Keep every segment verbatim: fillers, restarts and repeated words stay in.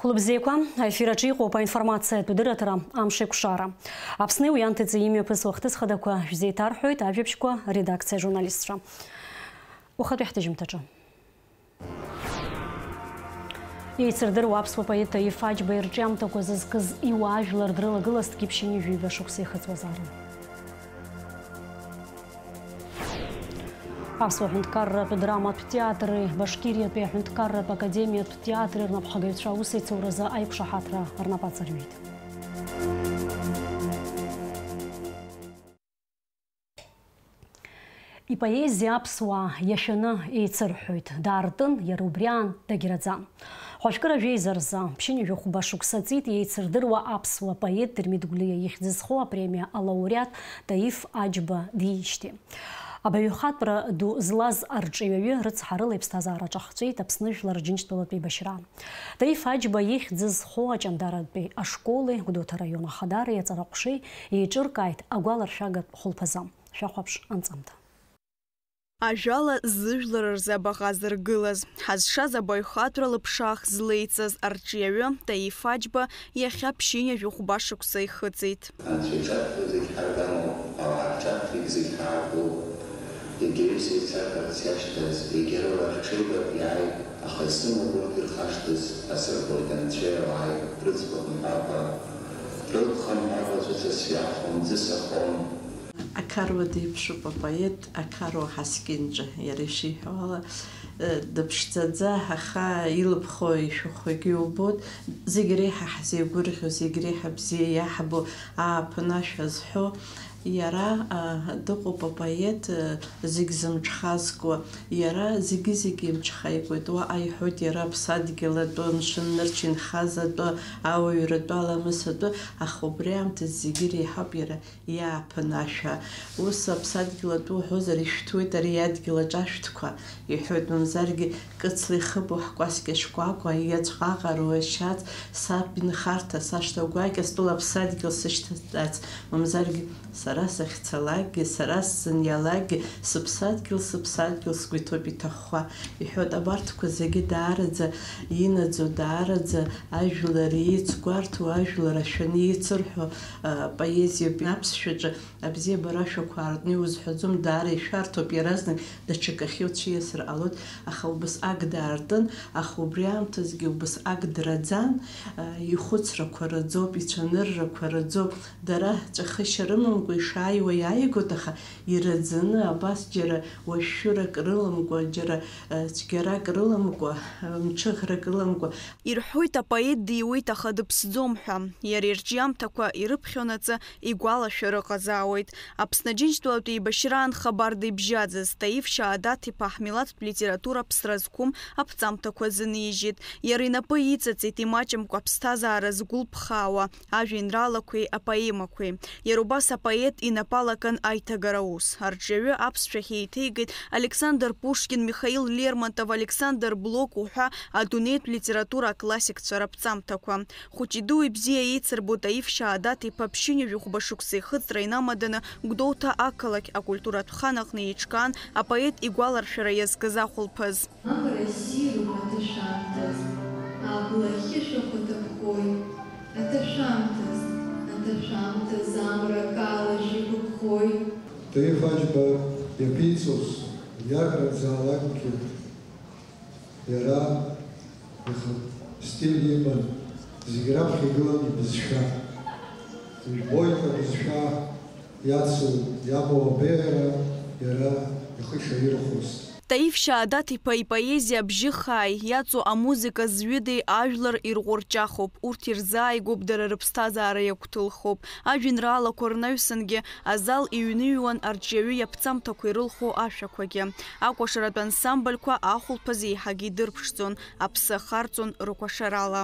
Лыбзиақәа, аефир аҿы иҟоуп аинформациатә дырраҭара «Амшеиқәшара». Аԥсни уи анҭыҵи имҩаԥысуа ахҭыс хадақәа шәзеиҭарҳәоит ажәабжьқәа редакциа ажурналистцәа. Уахатәи ҳҭыжьымҭаҿы. Еицырдыруа аԥсуа поет Таиф Аџьба ирҿиамҭақәа зызкыз иуаажәлар дрылагылазҭгьы ԥшьынҩажәи ҩба шықәса ихыҵуазаарын. Аԥсуа ҳәынҭқарратә драматә театри Башкириатәи аҳәынҭқарратә академиатә театри рнапхгаҩцәа аусеицуразы аиқәшаҳаҭра рнапы аҵарҩит. Ипоезиа аԥсуаа иашәаны еицырҳәоит, даартын, иара убри аан дагьраӡан. Хәажәкыра жәеиза рзы, ԥшьынҩажәи хәба шықәса ҵит иеицырдыруа аԥсуа поет Дырмит Гәлиа ихьӡ зхоу апремиа алауреат Таиф Аџьба диижьҭеи. Абаҩхатәра ду злаз арҿиаҩы рыцҳарыла иԥсҭазаара ҿахҵәеит Аԥсны жәлар Рџьынџьтәылатә еибашьраан. Таиф Аџьба ихьӡ зхоу Аҷандаратәи ашколи Гәдоуҭа раион ахадареи аҵараҟәшеи еиҿыркааит агәаларшәагатә хәылԥазы. Шәахәаԥш анҵамҭа. Ажәала зыжәлар рзы абаҟа зыргылаз, ҳазшаз абаҩхатәра лыԥшаах злеиҵаз арҿиаҩы Таиф Аџьба иахьа ԥшьынҩажәи хәба шықәса ихыҵит. Анцәа иҿаԥхьа зегь ҳаргамоуп, ауаа рҿаԥхьагь зегь ҳаартуп. Егьаҩ сеицагарц иашьҭаз, егьа рыла рҽеибак иааит, аха исымоуп урҭ ирхашҭыз, асырбоит анцәа иауааит, рыӡбахә мҳәакәа, рылԥха мҳәакәа ҵәыцас иахом, ӡы сахом. Ақаруа деиԥшуп апоет, Ақаруа Ҳаскьынҿа, иара ишиҳәо ала, э, дыԥшӡаӡа, аха илыԥхо ишәахәагьы убоит, зегь реиҳа ҳзеигәырӷьо, зегь реиҳа бзиа иаҳбо ааԥын ашәа зҳәо, иара, а, дыҟоуп апоет, э, зегь зымҽхазкуа, иара зегьы-зегьы имҽхаикуеит, уаҟа иҳәоит, иара аԥсадгьыл атәы, амшын нырцә инхаз атәы, ауаҩратәы, аламыс атәы, аха убри аамҭазы зегьы реиҳауп иара иааԥын ашәа. Ус аԥсадгьыл атәы уҳәозар, ишәҭуеит ари адгьыл аҿы ашәҭқәа, иҳәоит, мамзаргьы кыцла ихыбу ҳкәасқьа шкәакәа, иаҵәҟаҟароу ашьац, саб инхарҭа, сашҭа гәакьа, стәыла аԥсадгьыл сышьҭаҵац, мамзаргьы сара сахьцалакгьы, сара сзыниалакгьы, сыԥсадгьыл, сыԥсадгьыл, сгәы иҭоуп иҭахәхәа, иҳәоит. Абарҭқәа зегьы даараӡа инаӡо, даараӡа ажәлар еицгәарҭо, ажәлар ашәаны еицырҳәо, а, поезиоуп. Аԥсшәаҿы абзиабара ашәақәа аартны иузҳәаӡом, даара ишәарҭоуп, иаразнак даҽакы ахьуцәиасыр ҟалоит, аха убасҟак даартын, аха убри аамҭазгьы убасҟак драӡан, а, ихәыцрақәа раӡоуп, ицәаныррақәа раӡоуп, дара ҵәахышьа рымамкәа ишааиуа иааигоит, аха ираӡаны абас џьара уашәшәырак рыламкәа, џьара, а, цәгьарак рыламкәа, а, мҽыӷрак ыламкәа. Ирҳәоит, апоет диуеит, аха дыԥсӡом ҳәа. Иара ирҿиамҭақәа ирыԥхьонаҵы игәалашәар ыҟазаауеит. Аԥсны Аџьынџьтәылатә еибашьраан хабарда ибжьаӡыз Таиф Шьаадат-иԥа ҳмилаҭтә литература ԥсра зқәым аԥҵамҭақәа азынижьит. Иара инапы иҵаҵеит имаҷымкәа аԥсҭазаара згәылԥхаауа ажәеинраалақәеи апоемақәеи. Иара убас апоет инапы алакын аиҭагара аус. Арҿиаҩы аԥсшәахь еиҭеигеит Александр Пушкин, Михаил Лермонтов, Александр Блок уҳәа адунеитә литература аклассикцәа раԥҵамҭақәа. Хәыҷи-дуи бзиа еицырбо Таиф Шьаадат-иԥа ԥшьынҩажәи хәба шықәса ихыҵра инамаданы Гәдоуҭа ақалақь акультуратә хан аҟны еиҿкаан апоет игәаларшәара иазкыз ахәылԥаз. Амра ссируп аҭашәамҭаз, абла ахьышәахәа ҭаԥхоит. Аҭашәамҭаз, аҭашәамҭаз амра акалашәа игәаԥхоит. Таиф Аџьба иаԥиҵоз иакрабзаалакгьы иара ихатә стиль иман, зегь раԥхьа игылан ибызшәа. Ижәбоит абызшәа иацу, иамоу абеиара иара ихы ишаирхәоз. Таиф Шьаадат-иԥа ипоезиа абжьы хааи иаҵоу амузыка зҩыдеи ажәлар ирҟәырҷахоуп, урҭ ирзааигәоуп, дара рыԥсҭазаара иагәҭылхоуп. Ажәеинраалақәа рнаҩсангьы азал иҩныҩуан арҿиаҩы иаԥҵамҭақәа ирылху ашәақәагьы. Акәашаратә ансамбльқәа ахәылԥаз еиҳагьы идырԥшӡон, аԥсы ахарҵон рыкәашарала.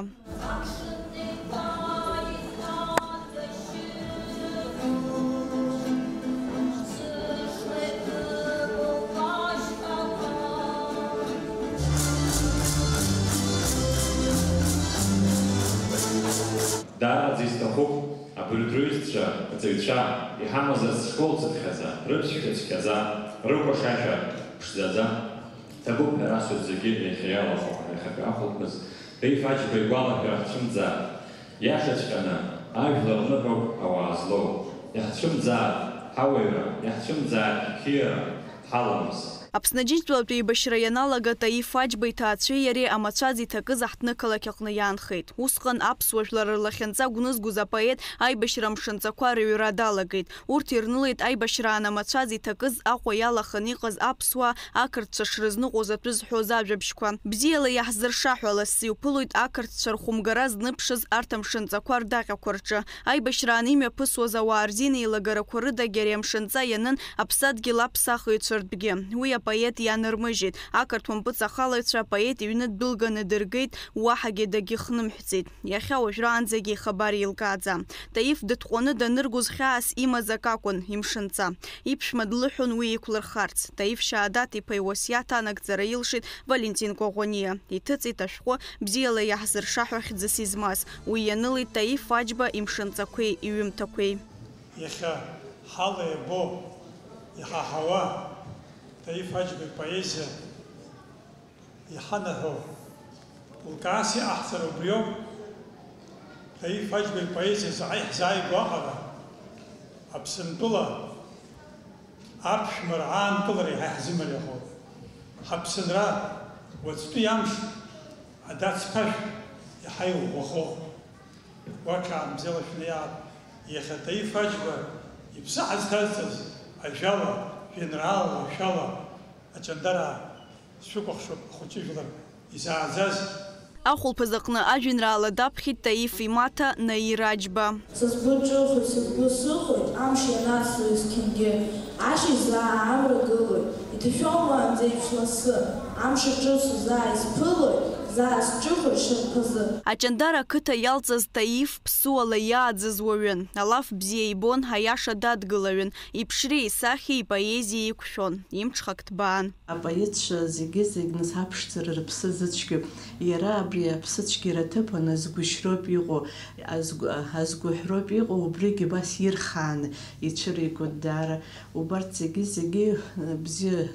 Даараӡа исҭахуп абыржә рҩызцәа, аҵаҩцәа, иҳамазар схы уцыԥхьаӡа, рыԥсшәа цәгьаӡа, рыкәашашәа ԥшӡаӡа. Ҭабуп ҳәа расҳәоит зегьы иахьа иалахәу ҳара иахьатәи ахәылԥаз. Таиф Аџьба игәалашәара ҳцәымӡааит. Иашаҵәҟьаны, ажәлар рныҳәоуп ауаа злоу. Иаҳцәымӡааит ҳауаҩра, иаҳцәымӡааит ҳқьиара, ҳаламыс. Аԥсны Аџьынџьтәылатә еибашьра ианалага, Таиф Аџьба иҭаацәеи иареи амацәаз иҭакыз аҳҭнықалақь аҟны иаанхеит. Усҟан аԥсуа жәлар рлахьынҵа гәнызгоз апоет аибашьра мшынҵақәа рыҩра далагеит. Урҭ ирнылеит аибашьраан амацәаз иҭакыз Аҟәа иалаханы иҟаз аԥсуаа ақырҭцәа шрызныҟәоз атәы зҳәоз ажәабжьқәа. Бзиала иаҳзырша ҳәа лассы иуԥылоит ақырҭцәа рхәымгара зныԥшыз арҭ амшынҵақәа рдаҟьақәа рҿы. Аибашьраан имҩаԥысуаз ауаа рзин еилагарақәа рыдагь ари амшынҵа ианын аԥсадгьыл аԥсахыҩцәа ртәгьы. Уи апоет ианырмыжьит. Ақырҭуа мпыҵахалаҩцәа апоет иҩны дәылганы дыргеит, уаҳагьы дагьыхнымҳәӡеит. Иахьа уажәраанӡагьы ихабар еилкааӡам. Таиф дытҟәаны даныргоз хьаас имаз акакәын, имшынҵа. Иԥшәма длыҳәон уи еиқәлырхарц. Таиф Шьаадат-иԥа иуасиаҭ анагӡара илшеит Валентин Коӷониа. Иҭыҵит ашәҟәы Бзиала иаҳзырша ҳәа хьӡыс измаз. Уи ианылеит Таиф Аџьба имшынҵақәеи иҩымҭақәеи. Иахьа ҳала иабо, иҳаҳауа Таиф Аџьба ипоезиа иҳанаҳәо лкаас иҟаҳҵара убриоуп. Таиф Аџьба ипоезиа заҟа иаҳзааигәоу аҟара, Аԥсынтәыла аԥшәмара аанкылара иаҳа иаҳзымариахоит. Ҳаԥсынра уаҵәтәи амш адац ԥашә иаҳа иӷәӷәахоит. Уа ҽаанбзиала шәнеиаат, иахьа Таиф Аџьба иԥсы ҳазҭазҵаз ажәала, жәеинраала, шәала, аҷандараа, сшәыкәыхшоуп ахәыҷы жәлар изааӡаз. Ахәылԥаз аҟны ажәеинраала даԥхьеит Таиф имаҭа Наир Аџьба. Сызгәы ҿыхоит, сызгәы сыхоит, амш ианацло есқьынгьы, ашьыжь заа амра гылоит, иҭашәом уаанӡа еиԥш лассы, амш аҿыцу заа исԥылоит, заа сҿыхоит шарԥазы. Аҷандара ақыҭа иалҵыз Таиф ԥсуала иааӡаз уаҩын, алаф бзиа ибон, аиаша дадгылаҩын, иԥшреи исахьеи ипоезиеи еиқәшәон, имҽхак ҭбаан. Апоетцәа зегьы-зегь нас аԥшӡара рыԥсы зыцәгьоу, иара абри аԥсыцәгьара аҭыԥаны азгәышьроуп иҟоу, азгә-, азгәыҳәроуп иҟоу, убригь убас ирхааны ицәыригоит даара. Убарҭ зегьы-зегьы, э, бзиа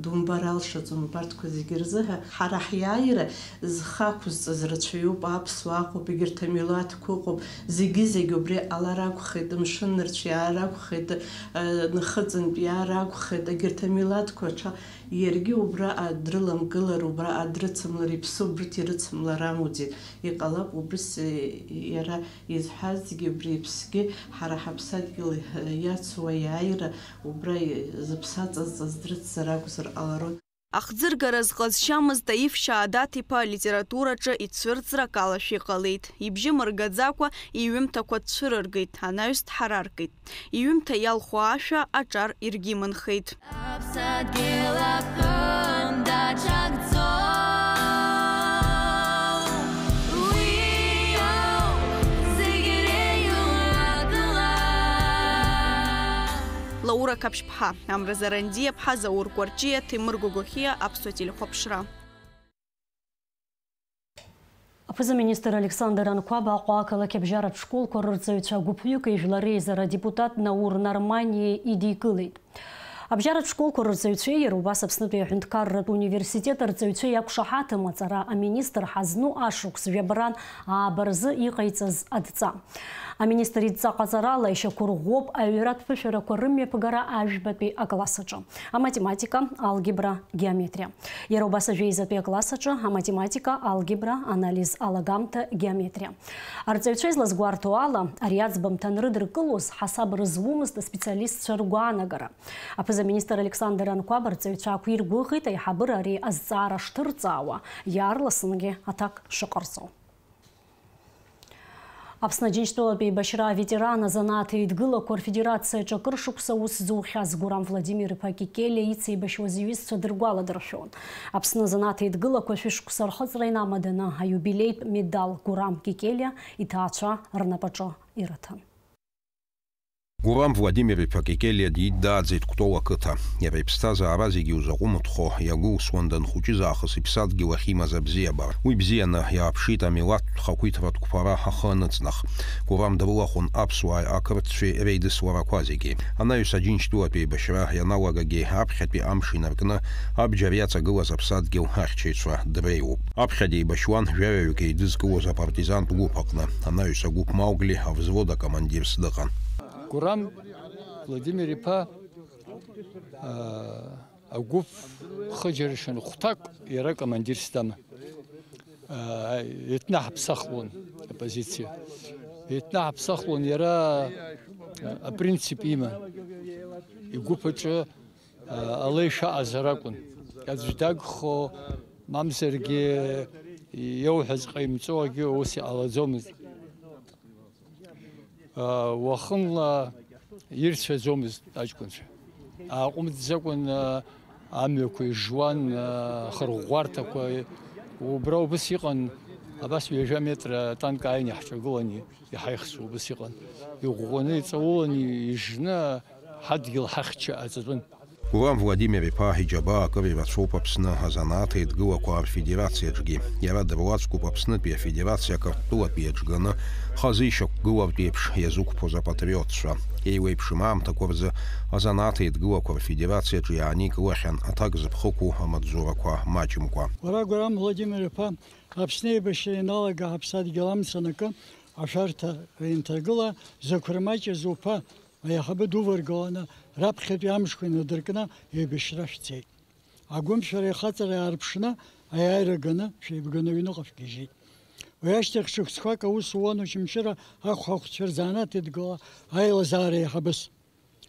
думбар алшаӡом, убарҭқәа зегьы рзыҳәа. Ҳара ҳиааира зхы ақәызҵаз рацәаҩуп, аԥсуаа ыҟоуп, егьырҭ амилаҭқәа ыҟоуп, зегьы-зегь убри ҟалар акәхеит, мшын нырцә иаар акәхеит, э, нхыҵынтә иаар акәхеит, егьырҭ амилаҭқәа ҽа Иаргьы убраҟа дрыламгылар, убраҟа дрыцымлар, иԥсы убрҭ ирыцымлар амуӡеит. Иҟалап убыс, е, иара изҳәазгьы, убри иԥсгьы ҳара ҳаԥсадгьыл, е, иацу аиааира убра, е, зыԥсы аҵазҵаз дрыцзар акәзар ҟаларон. Ахӡыргара зҟазшьамыз Таиф Шьаадат-иԥа алитератураҿы ицәырҵра акалашәа иҟалеит. Ибжьы мыргаӡакәа иҩымҭақәа дцәырыргеит, анаҩс дҳараркит. Иҩымҭа иалху ашәа аҿар иргьыманхеит. Аԥсадгьыл аҟын даҽакӡоу, уи иоуп зегь реиуа атәыла. Лаура Қаԥшьԥҳа, Амра Зарандиаԥҳа, Заур Кәарҷиа, Ҭемыр Гогохиа, Аԥсуа телехәаԥшра. Аԥыза-министр Александр Анқәаб Аҟәа ақалақь абжьаратә школқәа рырҵаҩцәа гәыԥҩыки жәлари реизара адепутат Наур Нарманиа идикылеит. Абжьаратә школқәа рырҵаҩцәеи иара убас Аԥснытәи аҳәынҭқарратә университет арҵаҩцәеи иақәшаҳаҭым аҵара аминистр ҳазну ашықәс жәабран ааба рзы иҟаиҵаз адҵа. Аминистр идҵа ҟаҵарала ишьақәырӷәӷәоуп аҩратә ԥышәарақәа рымҩаԥгара ажәбатәи акласс аҿы. Аматематика, алгебра, геометриа. Иара убас ажәеизатәи акласс аҿы аматематика, алгебра, анализ алагамҭа, геометриа. Арҵаҩцәа излазгәарҭо ала, ари аӡбамҭа анрыдыркылоз ҳасаб рызумызт аспециалистцәа ргәаанагара. Аԥыза-министр Александр Анқәаб арҵаҩцәа аақәиргәыӷит аиҳабыра ари азҵаара шҭырҵаауа, иаарласынгьы аҭак шыҟарҵо. Аԥсны Аџьынџьтәылатә еибашьра аветеран, азанааҭ еидгылақәа рфедерациаҿы акыр шықәса аус зухьаз Гурам Владимир-иԥа Кикелиа ицеибашьуаз иҩызцәа дыргәаладыршәон. Аԥсны азанааҭ еидгылақәа шәышықәса рхыҵра инамаданы аиубилеитә медал Гурам Кикелиа иҭаацәа рнапаҿы ирыҭан. Гурам Владимир-иԥа Кекелиа диидааӡеит Кәтол ақыҭа. Иара иԥсҭазаара зегьы узаҟәымҭхо, иагәылсуан данхәыҷыз аахыс иԥсадгьыл ахьимаз абзиабара. Уи бзианы иааԥшит амилаҭтә хақәиҭратә қәԥара ахы аныҵнах. Гурам дрылахәын аԥсуааи ақырҭцәеи реидысларақәа зегьы. Анаҩс Аџьынџьтәылатә еибашьра ианалагагьы аԥхьатәи амш инаркны абџьар иаҵагылаз аԥсадгьыл ахьчаҩцәа дреиуоуп. Аԥхьа деибашьуан жәаҩаҩык еидызкылоз апартизантә гәыԥ аҟны. Анаҩс агәыԥ Маугли авзвод акомандирс дыҟан. Гурам Владимир-иԥа, аа, агәыԥ хыџьара шәаны хәҭак иара командирс даман. Аа, еиҭнаҳаԥсахлон апозициа. Еиҭнаҳаԥсахлон иара, а, апринцип иман. Игәыԥ аҿы, а, ала ишаҟазар акәын. Аӡә дагхо, мамзаргьы иауҳәаз ҟаимҵо акгьы ус иҟалаӡомызт. Уахынла ирцәаӡомызт аҷкәынцәа. Ааҟәымҵӡакәан амҩақәа ижуан, ахырӷәӷәарҭақәа. Убра убыс иҟан, абас ҩажәа метра атанк ааины иаҳҿагылан иҳаихсуа убыс иҟан. Иӷәӷәаны, иҵауланы ижны ҳадгьыл ҳахьча аҵатәын. Гурам Владимир-иԥа иџьабаа акыр ирацәоуп Аԥсны азанааҭ еидгылақәа рфедерациаҿгьы. Иара дыруаӡәкуп Аԥснытәи афедерациа Қырҭтәылатәи иаҿганы хазы ишьақәгылартә еиԥш иазықәԥоз апатриотцәа. Еиуеиԥшым аамҭақәа рзы азанааҭ еидгылақәа рфедерациаҿы иааникылахьан аҭак зыԥхықәу амаҵзурақәа маҷымкәа. Уара, Гурам Владимир-иԥа, Аԥсны еибашьра ианалага ҳаԥсадгьыл амца анакы, ашәарҭа ринҭагыла, зықәра маҷыз уԥа аиҳабы дуваргаланы, раԥхьатәи амшқәа инадыркны еибашьра шәцеит. Агәымшәара ихаҵара иаарԥшны, аиааира ганы, шәеибганы аҩныҟа шәгьежьит. Уи ашьҭахь шықәсқәак аус уан Очамчыра ахәаахәҭцәа рзанааҭ еидгыла аилазаара аиҳабыс.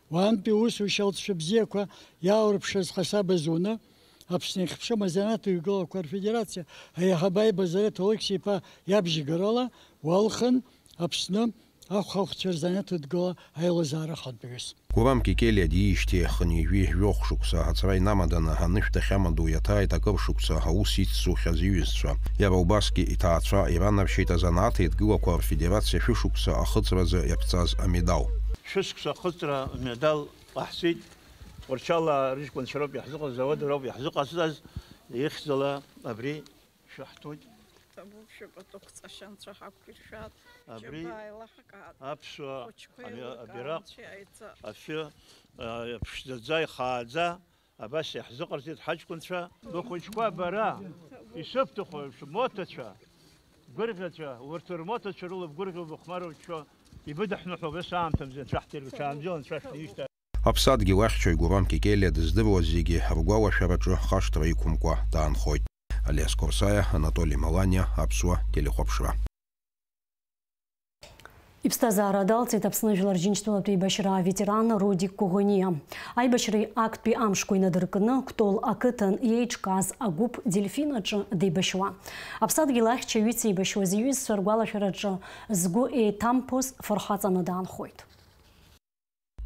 Уаантәи усушьа алҵшәа бзиақәа иааурԥшыз ҳасаб азуны, Аԥсны ихьԥшым азанааҭ еидгылақәа рфедерациа аиҳабы Аибазареҭ Алықьса-иԥа иабжьгарала уалхын Аԥсны ахәаахәҭцәа рзанааҭ еидгыла аилазаара ахантәаҩыс. Гурам Кекелиа диижьҭеи хынҩажәи жәохә шықәса аҵара инамаданы анышә дахьамадоу иаҭааит акыр шықәса аус ицзухьаз иҩызцәа. Иара убасгьы иҭаацәа иранаршьеит азанааҭ еидгылақәа рфедерациа шәышықәса ахыҵразы иаԥҵаз амедал. Шәышықәса ахыҵра амедал ҟаҳҵеит. Тҟәарчал рыҷкәынцәа роуп иаҳзыҟаз, ауадароуп иаҳзыҟасҵаз, ихьӡала абри шәаҳҭоит. Ҭабуп, шәпатыхәҵәа шьанцәа ҳақәиршәааит. Абри џьабаа еилаҳкаат. Аԥсуа хәыҷқәа ами-, еилыркаан абираҟ, цәеиҵа. Афҩы, а, ԥшӡаӡа, ихааӡа, абас иаҳзыҟарҵеит ҳаҷкәынцәа. Быхәыҷқәа бара, ишыбҭаху еиԥш, моҭацәа, гәырӷьацәа, урҭ рмоҭацәа рыла бгәырӷьо, быхәмаруа, ибыдаҳныҳәо убас аамҭа мза анцәа ҳҭиргәыцәаамза анцәа шәнишьҭа. Аԥсадгьыл ахьчаҩ Гурам Кекелиа дыздыруаз зегьы ргәалашәараҿы хашҭра иқәымкәа даанхоит. Алиас Корсаиа, Анатоли Маланиа, Аԥсуа телехәаԥшра. Иԥсҭазаара далҵит Аԥсны Жәлар Рџьынџьтәылатә еибашьра аветеран Рудик Коӷониа. Аибашьреи актәи амшқәа инадыркны, Кәтол ақыҭан иеиҿкааз агәыԥ Дельфин аҿы деибашьуан. Аԥсадгьыл ахьчаҩ ицеибашьуаз иҩызцәа ргәалашәараҿы згәы еиҭамԥоз фырхаҵаны даанхоит.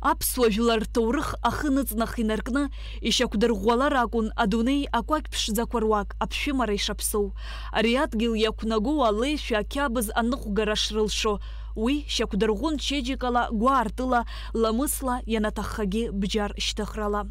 Аԥсуа жәлар рҭоурых ахы ныҵнах инаркны, ишьақәдырӷәӷәалар акәын адунеи акәакь ԥшӡақәа руак аԥшәымара ишаԥсоу. Ари адгьыл иақәнагоу алеишәа ақьабз аныҟәгара шрылшо, уи шьақәдырӷәӷәон чеиџьыкала, гәаартыла, ламысла, ианаҭаххагьы бџьар шьҭыхрала.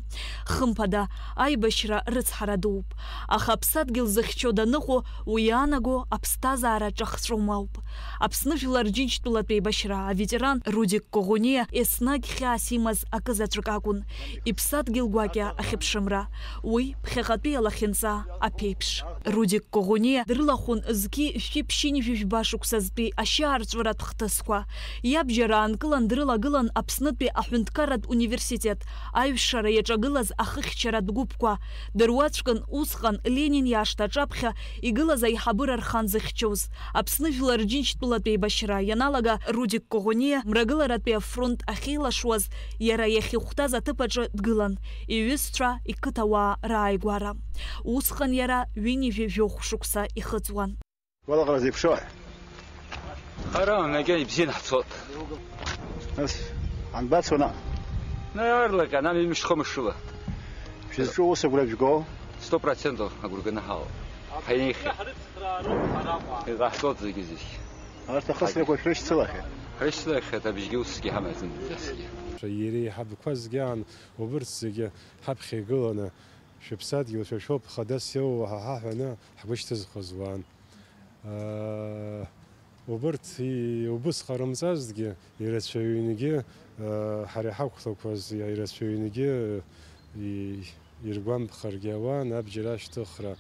Хымԥада, аибашьра рыцҳара дууп. Аха аԥсадгьыл зыхьчо даныҟоу, уи иаанаго аԥсҭазаара ҿахҵәома ауп. Аԥсны Жәлар Рџьынџьтәылатә еибашьра аветеран Рудик Коӷониа еснагь хьаас имаз акы заҵәык акәын, иԥсадгьыл гәакьа ахьыԥшымра, уи ԥхьаҟатәи алахьынҵа аԥеиԥш. Рудик Коӷониа дрылахәын зқьи жәшәи ԥшьынҩажәи жәба шықәсазтәи ашьаарҵәыратә хҭысқәа. Иабџьар аанкылан дрылагылан Аԥснытәи аҳәынҭқарратә университет аҩшара иаҿагылаз ахыхьчаратә гәыԥқәа. Дыруаӡәкын усҟан Ленин иашҭа аҿаԥхьа игылаз аиҳабыра рхан зыхьчоз. Аԥсны Жәлар Рџьынџьтәылатә еибашьра ианалага Рудик Коӷониа Мрагыларатәи афронт ахьеилашуаз, иара иахьыхәҭаз аҭыԥ аҿы дгылан, иҩызцәа, иқыҭауаа рааигәара. Усҟан иара ҩынҩажәи жәохә шықәса ихыҵуан. Гәалаҟара зеиԥшрои? Ара, макьана ибзианы ҳцот. Нас, ҳанбацо наҟ? Наарлак, ана ҩымшхо мышла. Шәызҿу ус агәра жәго? Сто процентов агәра ганы ҳаауп. Ҳаинеихьеит. Иҟаҳҵоит зегьы-зегь. Арҭ ахысрақәа шәрышьцылахьеит. Ҳрышьҭнаххьеит, абжьгьы усгьы ҳамаӡам зегьы. Иара иҳабқәа зегьы аан, убырҭ зегьы ҳаԥхьа игыланы, шәыԥсадгьыл шәа шәоуп, хадас иоуа ҳа ҳаҳәаны ҳгәы шьҭызхуаз уаан. Убырҭ и-, убыс ҟарымҵазҭгьы, ирацәаҩынгьы, ҳара иҳақәлақәаз ирацәаҩынгьы и-, иргәамԥхаргьы ауан абџьар ашьҭыхра.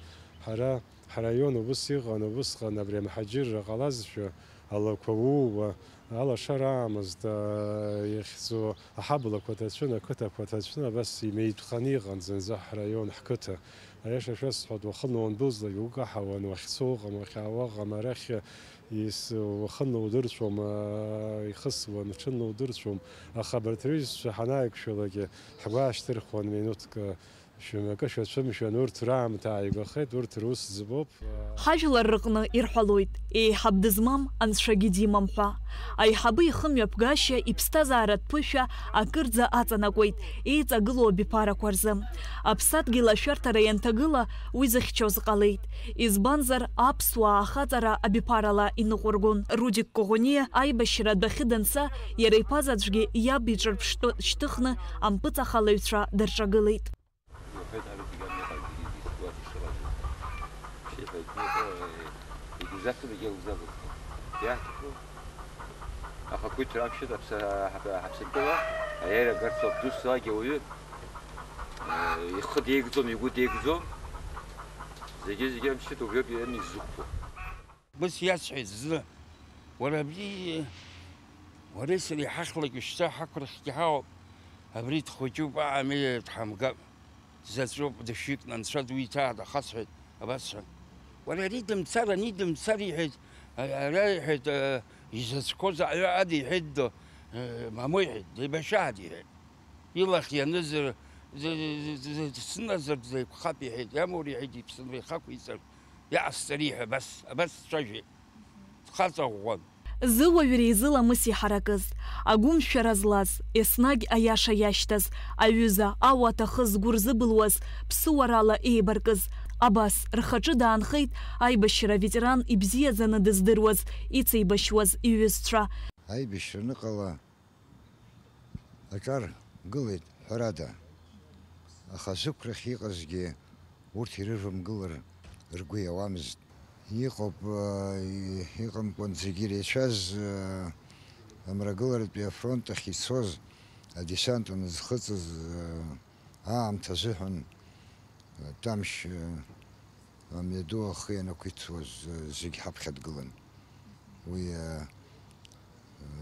Ҳара, ҳраион убыс иҟан, убысҟан абри амҳаџьырра ҟалазшәа, алақәа ууа, алашара аамызт, а, иахьӡу аҳаблақәа ҭацәын, ақыҭақәа ҭацәын, абас имеитәханы иҟан зынӡа ҳраион, ҳқыҭа. Аиаша шәасҳәап, уахынла уандәылҵлак укаҳауан, уахьцо уҟам, уахьаауа уҟам, арахь ис-, уахынла удырцәом, а, ихысуан, ҽынла удырцәом. Аха абарҭ рҩызцәа ҳанааиқәшәалакгьы ҳгәы аашьҭырхуан минуҭк, а, Шәымакы шәацәымшәан, урҭ раамҭа ааигәахеит, урҭ рус ӡбоуп. Ҳажәлар рыҟны ирҳәалоит, еиҳаб дызмам, анцәагьы димам ҳәа. Аиҳабы ихымҩаԥгашьа, иԥсҭазааратә ԥышәа акырӡа аҵанакуеит еиҵагылоу абиԥарақәа рзы. Аԥсадгьыл ашәарҭара ианҭагыла, уи зыхьчоз ҟалеит. Избанзар, аԥсуаа ахаҵара абиԥарала иныҟәыргон. Рудик Коӷониа аибашьра адәахьы данца, иара иԥазаҵәгьы иаб иҿырԥштәы шьҭыхны ампыҵахалаҩцәа дырҿагылеит. Иҳәеит, арҭ зегьы абраҟа зегьы зегьы ситуациа шыҟаз. Шьҭа егьи иҟоу, егьызаҭәым, егьа узаводком. Иаҭаху, ахақәиҭра амшьыт аԥса-, ҳаԥ-, ҳаԥсадгьыла аиааира агарц ауп, дусҭалаагьы ауаҩы, э, ихы деигӡом, игәы деигӡом. Зегьы-зегьы амшьыт убриоуп ами иззықәԥо. Ус иасҳәеит зны, уара абри, уареи сареи ҳахьлак шьҭа ҳақәрахьгьы ҳаауп, абри дхәыҷуп, аами дҳамгап, дзаҵәуп, дышәикны анцәа дуиҭааит, ахасҳәеит, абасҳәан. Уара ари дымцар, ани дымцар, иҳәеит, а-, ара иҳәеит, а, изаҵәқәоз аҩы ада иҳәеит, до, э, мамоу иҳәеит, деибашьаҳаит иҳәеит. Илахь ианызар, д-, д-, д-, д-, дсыназар дзеиқәхап иҳәеит, иамур иҳәеит, иԥсынра ихақәиҵар, иҟасҵари ҳәа абас, абас дцәажәеит. Дхаҵа ӷәӷәан. Зыуаҩра изыламыси ҳаракыз, агәымшәара злаз, еснагь аиаша иашьҭаз, аҩыза, ауаҭах згәы рзыбылуаз, ԥсыуарала еибаркыз, абас, рхаҿы даанхеит аибашьра аветеран ибзиаӡаны дыздыруаз, ицеибашьуаз иҩызцәа. Аибашьра аныҟала, аҿар гылеит, ҳәарада, аха зықәрахь иҟазгьы урҭ ирывамгылар ргәы иауамызт. Иҟоуп, э, иҟамкәан зегьы иреицәаз, э, амрагыларатәи афронт ахь ицоз, адесант анызхыҵыз, э, аамҭа азыҳәан, э, Тамшь, э, амҩаду ахы ианақәиҭуаз, э, зегь ҳаԥхьа дгылан. Уи, э,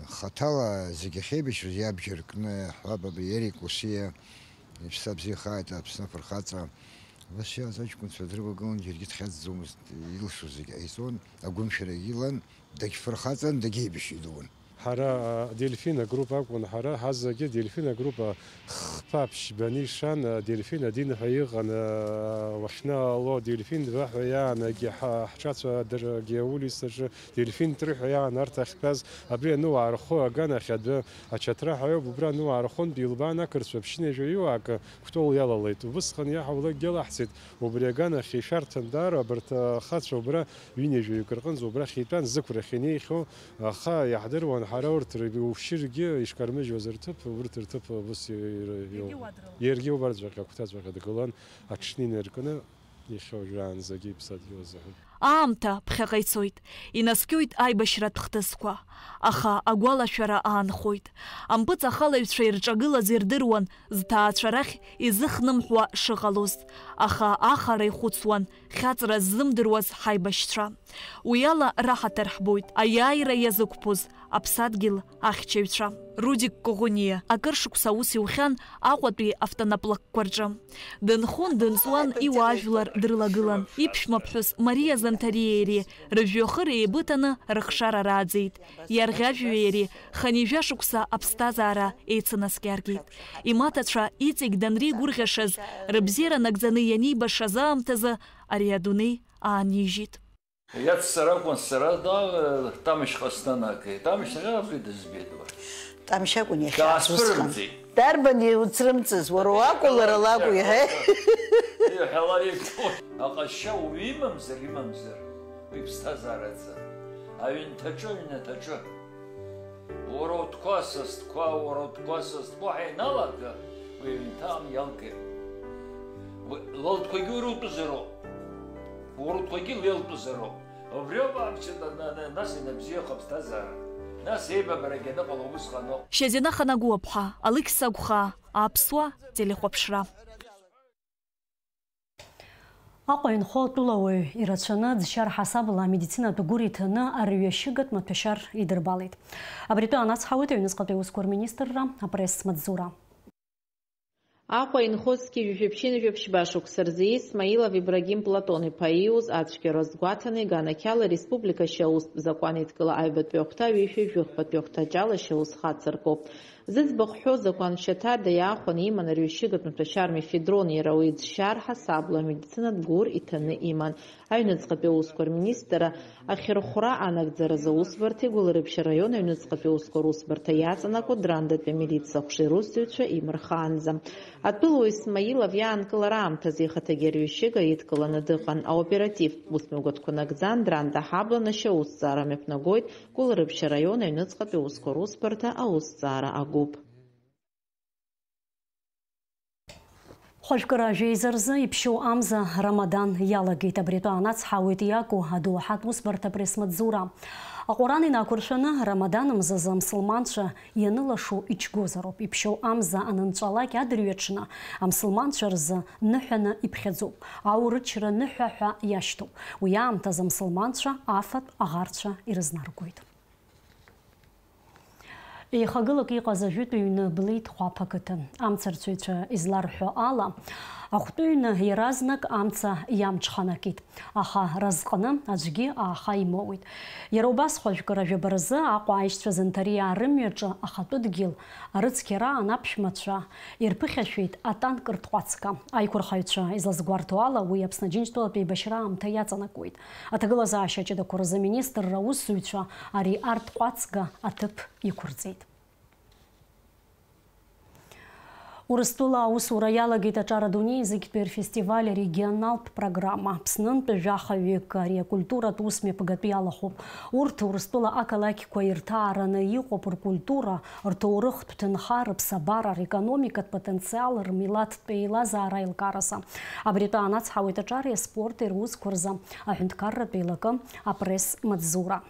Хаҭала зегьы ахьеибашьуаз иабџьар кны, ҳҳәап, абри Ерик Усиа, иԥсабзиахааит, Аԥсны афырхаҵа. Абас иааз аҷкәынцәа дрывагылан, џьаргьы дхьаҵӡомызт, илшоз зегьы ҟаиҵон, агәымшәарагьы илан, дагьфырхаҵан, дагьеибашьит уан. Ҳара, а, Дельфин агруппа акәын, ҳара ҳазегьы Дельфин агруппа хԥа ԥшьбаны ишан, а, Дельфин один ҳәа иҟан, а, уахьнаало, Дельфин два ҳәа иаанагьы ҳа-, ҳҿацәа даргьы аулицаҿы Дельфин три ҳәа иаан арҭ ахьтәаз, абри ануаа рхәы аганахь адәы ачаҭра ҳәа иоуп, убра ануаа рхәынтә илбаан ақырҭцәа ԥшьынҩажәаҩык Кәтол иалалеит. Убысҟан иаҳа улакгьы алаҳҵеит, убри аганахь ишәарҭан даара абарҭ ахацәа убра ҩынҩажәаҩык рҟынӡа убрахь итәан, зықәрахь инеихьоу, аха иаҳдыруан ҳара урҭ рыб-, ушьыргьы ишкармыжьуаз рҭыԥ, урҭ рҭыԥ убыс ир-, ир-, Иаргьы уа дрылан. Иаргьы убарҵәҟьа, агәҭаҵәҟьа дгылан, аҽны инаркны. Иахьа уажәраанӡагьы иԥсадгьыл азыҳәан. Аамҭа ԥхьаҟа ицоит, инаскьоит аибашьратә хҭысқәа, аха агәалашәара аанхоит. Ампыҵахалаҩцәа ирҿагылаз ирдыруан, зҭаацәа рахь изыхнымҳәуа шыҟалоз, аха ахара ихәыцуан, хьаҵра ззымдыруаз ҳаибашьцәа. Уи ала раҳаҭыр ҳбоит аиааира иазықәԥоз аԥсадгьыл ахьчаҩцәа. Рудик Коӷониа акыр шықәса аус иухьан Аҟәатәи автонаплакқәа рҿы. Дынхон, дынҵуан, иуаажәлар дрылагылан. Иԥшәмаԥҳәыс Мариа Занҭариеи иареи рыжәҩахыр еибыҭаны рыхшара рааӡеит. Иарӷьажәҩеи иареи хынҩажәа шықәса аԥсҭазаара еицынаскьаргеит. Имаҭацәа иҵегь данреигәырӷьашаз, рыбзиара нагӡаны ианибашаз аамҭазы ари адунеи аанижьит. Иацҵар акәын сара, да, Тамшьҟа снанагеит. Тамшь сара абри дызбеит уа. Тамшь акәын иахьааз усҟан. Даасԥырымҵит. Дарбан иуцрымҵыз, уара уакәу, лара лакәу, иҳәа? Иҳәала иҭоит. Аҟазшьа уаҩы имамзар, имамзар, уи ԥсҭазаараӡам. Аҩнаҭаҿы, аҩнаҭаҿы. Урутқәа, сасқәа, урутқәа, сасқәа ҳәа иналага, уи аҩнҭаан иалгеит. Уи лылтқәагьы урутәызароуп, урутқәагьы лылтәызароуп. Убриоуп амчы, на-, на-, на-, нас инабзиахо аԥсҭазаара. Нас еибабарагьы аныҟало усҟаноуп. Шьазина Ханагәыаԥҳа, Алықьса Агәхаа, Аԥсуа телехәаԥшра. Аҟәа инхо атәылауаҩ ирацәаны ӡшьар ҳасабла амедицинатә гәыр иҭаны арҩашьыгатә маҭәашьар идырбалеит. Абри атәы анацҳауеит аҩныҵҟатәи аусқәа рминистрра апресс-маҵзура. Аҟәа инхо зқьи жәшәи ԥшьынҩажәи ԥшьба шықәса рзы Исмаилов Ибрагим Платон-иԥа ииуз ацәгьара азгәаҭаны, иганахьала ареспублика ашьаустә закәан еидкыла аҩбатәи ахәҭа ҩышәи жәохәбатәи ахәҭаҷ ала ашьаус хацыркуп. Зыӡбахә ҳәоу азакәан шьаҭада иаахәаны иман арҩашьыгатә маҭәашьар мефедрон, иара уи ӡшьар ҳасабла амедицинатә гәыр иҭаны иман. Аҩныҵҟатәи аусқәа рминистрра ахьырхәра анагӡаразы аусбарҭеи Гәылрыԥшь араион аҩныҵҟатәи аусқәа русбарҭа иаҵанакуа Драндатәи амилициа аҟәша русзуҩцәа имырхаанӡа. Атәылауаҩ Исмаилов иаанкылара аамҭазы ихаҭагьы арҩашьыга идкыланы дыҟан. Аоперативтә усмҩаԥгатәқәа нагӡан, Дранда ҳаблан ашьаусҭҵаара мҩаԥнагоит Гәылрыԥшь араион аҩныҵҟатәи аусқәа русбарҭа аусҭҵаара агәыԥ. Хәажәкыра жәеиза рзы иԥшьоу амза Рамадан иалагеит. Абри атәы анацҳауеит иаку адоуҳатә усбарҭа апресс-маҵзура. Аҟәаран инақәыршәаны, Рамадан мзазы амсылманцәа ианылашо ичгозароуп. Иԥшьоу амза анынҵәалак адырҩаҽны амсылманцәа рзы ныҳәаны иԥхьаӡоуп. Аурычра ныҳәа ҳәа иашьҭоуп. Уи аамҭазы амсылманцәа афатә аӷарцәа ирызнаргоит. Еихагылак иҟаз ажәытә ҩны блеит Хәаԥ ақыҭан. Амцарцәаҩцәа изларҳәо ала, ахәтәы ҩны иаразнак амца иамҽханакит, аха разҟны аӡәгьы ааха имоуит. Иара убас хәажәкыра жәаба рзы Аҟәа аишьцәа Занҭариаа рымҩаҿы ахатәы дгьыл арыцқьараан аԥшәмацәа ирԥыхьашәеит атанк ртҟәацга. Аиқәырхаҩцәа излазгәарҭо ала, уи Аԥсны Аџьынџьтәылатә еибашьра аамҭа иаҵанакуеит. Аҭагылазаашьа ҷыдақәа рзы аминистрра аусзуҩцәа ари артҟәацга аҭыԥ иқәырҵеит. Урыстәыла аусура иалагеит аҿар адунеи зегьтәи рфестиваль арегионалтә программа. Аԥснынтәи жәаха ҩык ари акультуратә ус мҩаԥгатәы иалахәуп. Урҭ Урыстәыла ақалақьқәа ирҭаараны иҟоуп ркультура, рҭоурыхтә ҭынха, рыԥсабара, рекономикатә потенциал, рмилаҭтә еилазаара аилкааразы. Абри атәы анацҳауеит аҿари аспорти русқәа рзы аҳәынҭқарратә еилакы апресс-маҵзура.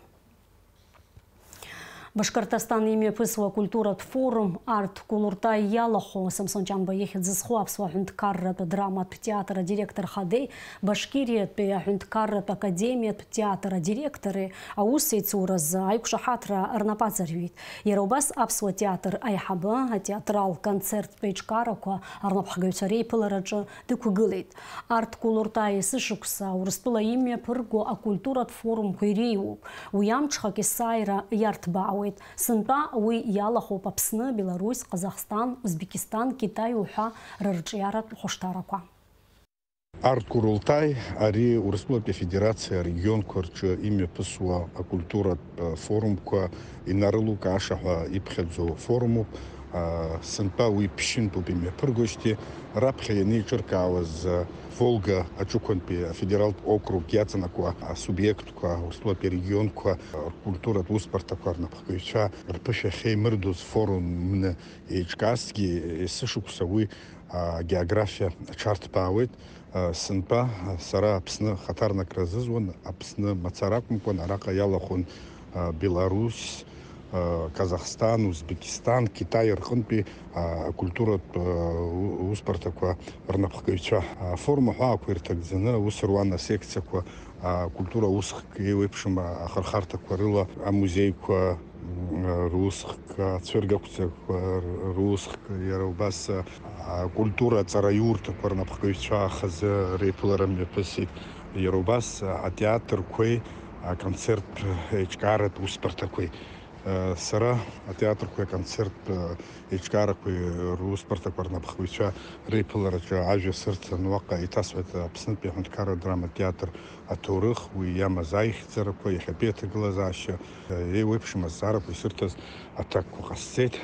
Башкортостан имҩаԥысуа акультуратә форум Арт Кулуртай иалахәу Самсон Ҷамба ихьӡ зху аԥсуа ҳәынҭқарратә драматә театр адиректор хадеи Башкириатәи аҳәынҭқарратә академиатә театр адиректори аусеицуразы аиқәшаҳаҭра рнапы аҵарҩит. Иара убас аԥсуа театр аиҳабы атеатрал концерттә еиҿкаарақәа рнапхгаҩцәа реиԥылараҿы дықәгылеит. Арт Кулуртай есышықәса Урыстәыла имҩаԥырго акультуратә форумқәа иреиуоуп. Уи амҽхак есааира иарҭбаауеит. Сынтәа уи иалахәуп Аԥсны, Беларусь, Ҟазахстан, Узбекистан, Китай уҳәа рырҿиаратә хәышҭарақәа. Арт Курултай, ари Урыстәылатәи Афедерациа арегионқәа рҿы имҩаԥысуа акультуратә форумқәа инарылукааша ҳәа иԥхьаӡоу форумуп. Сынтәа уи ԥшьынтәуп имҩаԥыргоижьҭеи, раԥхьа ианеиҿыркаауаз, Волга аҿықәантәи афедералтә округ иаҵанакуа асубиектқәа, Урыстәылатәи арегионқәа ркультуратә усбарҭақәа рнапхгаҩцәа рԥышәа ахьеимырдоз форумны еиҿкаазҭгьы, есышықәса уи агеографиа аҽарҭбаауеит. Сынтәа сара Аԥсны ахаҭарнакра азызуан, Аԥсны мацара акәымкәан, араҟа иалахәын Беларусь, Казахстан, Узбекистан, Китай рҟынтәи акультуратә усбарҭақәа рнапхгаҩцәа. Афорум аҳәаақәа ирҭагӡаны аус руан асекциақәа, акультура усхк еиуеиԥшым ахырхарҭақәа рыла, амузеиқәа, русхк, ацәыргақәҵақәа русхк, иара убас акультура аҵараиурҭақәа рнапхгаҩцәа хазы реиԥылара мҩаԥысит, иара убас атеатрқәеи аконцерттә еиҿкааратә усбарҭақәеи. Сара атеатрқәеи аконцерттә еиҿкаарақәеи русбарҭақәа рнапхгаҩцәа реиԥылараҿы ажәа сырҭан, уаҟа еиҭасҳәеит Аԥснытәи аҳәынҭқарра адрама театр аҭоурых, уи иамаз аихьӡарақәа, иахьатәи аҭагылазаашьа, еиуеиԥшым азҵаарақәа исырҭаз аҭакқәа ҟасҵеит.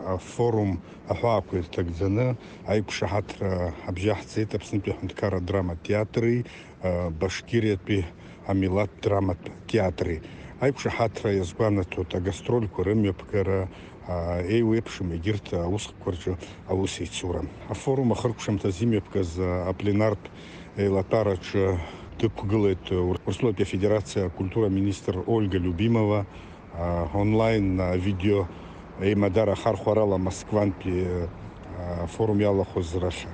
Афорум аҳәаақәа ирҭагӡаны аиқәшаҳаҭра абжьаҳҵеит Аԥснытәи аҳәынҭқарра адрама театри, Башкириатәи амилаҭтә драматә театри. Аиқәшаҳаҭра иазгәанаҭоит агастрольқәа рымҩаԥгара, а, еиуеиԥшым егьырҭ аусхкқәа рҿы аусеицура. Афорум ахыркәшамҭаз имҩаԥгаз, а, апленартә еилатәараҿы дықәгылеит Ур-, Урыстәылатәи Афедерациа акультура аминистр Ольга Любимова, а, онлайн, а, видео еимадара ахархәарала Москвантәи, а, афорум иалахәыз рахь,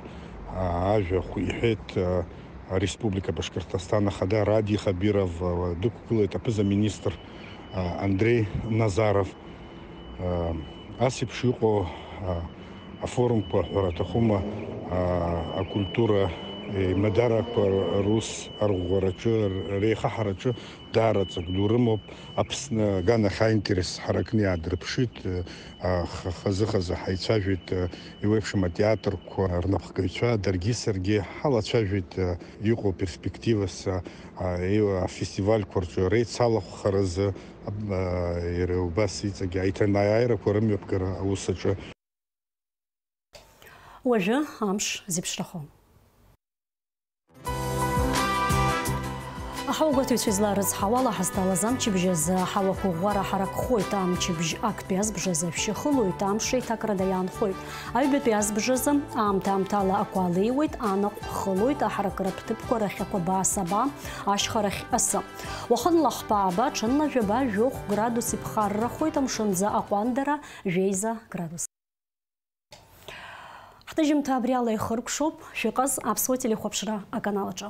а, ажәа хә-, иҳәеит, а, Ареспублика Башкортостан Ахада Радий Хабиров, а, дықәгылеит аԥыза-министр, а, Андрей Назаров. А, ас еиԥш иҟоу, а, афорумқәа, ҳәара аҭахума, а, акультура еимадарақәа рус арӷәӷәараҿы, реихаҳараҿы даараӡак ду рымоуп. Аԥсны аганахь аинтерес ҳаракны иаадырԥшит, а, х-, хазы-хазы ҳаицәажәеит, а, еиуеиԥшым атеатрқәа рнапхгаҩцәа, даргьы саргьы ҳалацәажәеит, а, иҟоу перспективас, а, а, еи-, афестивальқәа рҿы реицалахәхаразы, а, иара убас иҵегь аиҭанеиааирақәа рымҩаԥгара аус аҿы. Уажәы амш зеиԥшрахо. Аҳауагәаҭаҩцәа изларыцҳауала, ҳазҭалаз амчыбжь азы аҳауа қәыӷәӷәара ҳаракхоит. Амчыбжь актәи азбжазы ашәшьы хылоит, амш еиҭакрада иаанхоит. Аҩбатәи азбжазы аамҭа-аамҭала ақәа леиуеит, анаҟә хылоит, аҳаракыратә ҭыԥқәа рахь ақәабаа саба, ашьхарахь асы. Уахынла хԥа ааба, ҽынла жәаба, жәохә градус иԥхаррахоит, амшынӡы аҟәандара, жәеиза градус. Ҳҭыжьымҭа абри ала ихыркәшоуп, шәыҟаз Аԥсуа телехәаԥшра аканал аҿы.